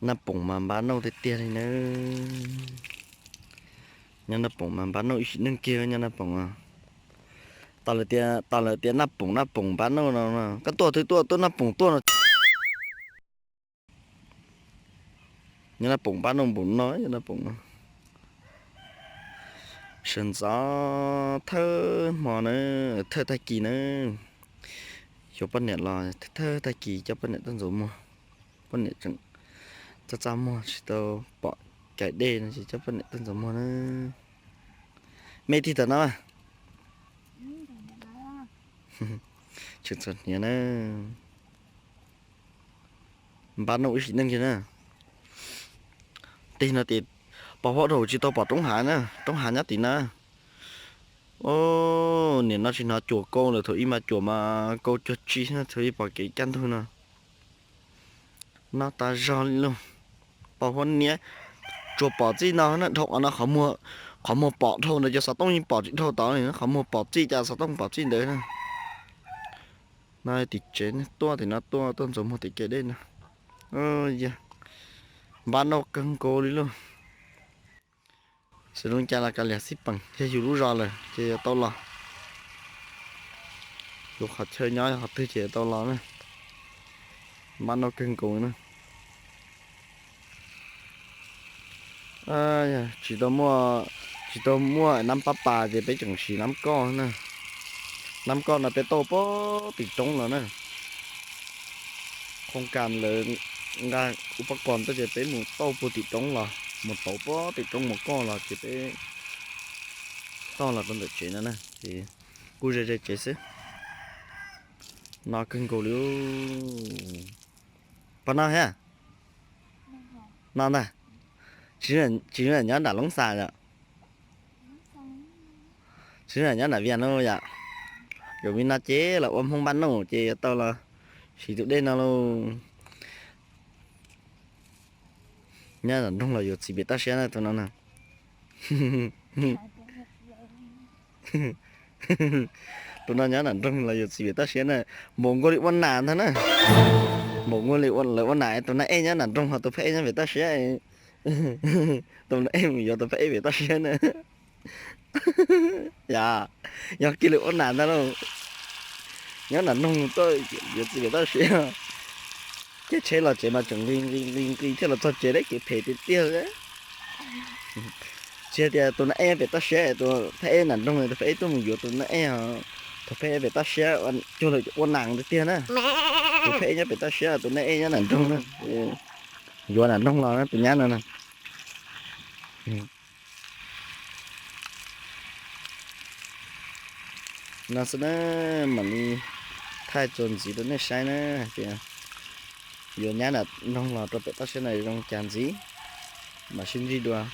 Naj Poom mas npab nauj tiag tiag li na. Nyob Naj Poom mas npab nauj ib sim neej kiag nyob Naj Poom. Tas lawm tias, tas lawm tias Naj Poom, Naj Poom npab nauj no, koj tuaj twg tuaj, tuaj Naj Poom tuaj no. Nyob Naj Poom npab nauj npaum no, Naj Poom no. Sawv ntxov thawj hmo na, thawj tag kis na, xyov poj niam los thawj tag kis coj poj niam tuaj ntxuav muag. Poj niam tseem txaj txaj muag tsis tau pom kais dej no ces coj poj niam tuaj ntxuav muag na. Me tig tam no. Tseem txom hniav na. Npab nauj ib sim neej kiag na. Tig no ces pos huab dhau tsis tau pom roob hav na, roob hav nyob tim na. Nim no tsis hnov cuam kau lawm, thaum ib mas cuam mas kau cuag tsi na, thaum ib pom kev kaj ntug no. No tas zog li lauj. Pos huab niab, tsuas pom txij no na, dhau qhov no, qhov muag pom dhau ntawd cov xov tooj yeej pom tsis dhau tod li, qhov muag pom txij cas xov tooj pom txij ntawd na. No tim tsev tuaj tim no tuaj, tuaj ntxuav muag tim kev dej no. Yog npab nauj kawg nkaus li lauj. Xws zoo cas los kav liam xij peem, yog yus lub zos lawm ces yuav tau los. Yus qhov chaw nyob qhov twg ces yuav tau los na. Npab nauj kawg nkaus na. Tsis tau muaj, tsis tau muaj nab pab pas ces peb tseem siv nab koj na. Nab koj no peb tauj puag tim roob los na. Khooj kas lawv nqa ub pab kos tuaj ces peb mus tauj puag tim roob los, mus tauv puag tim roob mus koj los ces peb tauj los rau ntawm tsev no na. Ces kuj ze ze tsev xwb. No kawg nkaus li. Pog no thiab? No ntag. Tsis nyob nram Loob Xas yom? Tsis nyob nram Vias no yom? Yog vim no ces los ua Hmoob npab nauj ces yuav tau los siv tus dej no lauj. Nyob nram nroog los yuav txiv pem toj siab na tus no na. Tus no nyob nram nroog los yuav txiv pem toj siab na. Npaum nkaus li ua nas ntag na. Npaum nkaus li lawv ua nas, tus nas ej nyob nram nroog ho tus phab ej nyob pem toj siab. Tus nas ej mus yuav tus phab ej pem toj siab na. Yog, yog kiag li ua nas ntag lauj. Nyob nram nroog tuaj yuav txiv pem toj siab. Caij tsheb los tsev mas tseem nqis nqis nqis nqis thiaj los txog tsev, kev phem tiag tiag. Tsis hais tias tus nas ej pem toj siab, tus phab ej nram nroog, tus phab ej tuaj mus yuav tus nas ej, tus phab ej pem toj siab, cuag lawv ua nas tiag tiag na. Tus phab ej nyob pem toj siab, tus nas ej nyob nram nroog na. Yuav nram nroog los tus nyab no na. No xwb na, mam li thaij txuas ntxiv rau nej saib na, hais tias yuav nyab nram nroog los rau pem toj siab na zoo cas ntxiv, mam sib ntsib dua.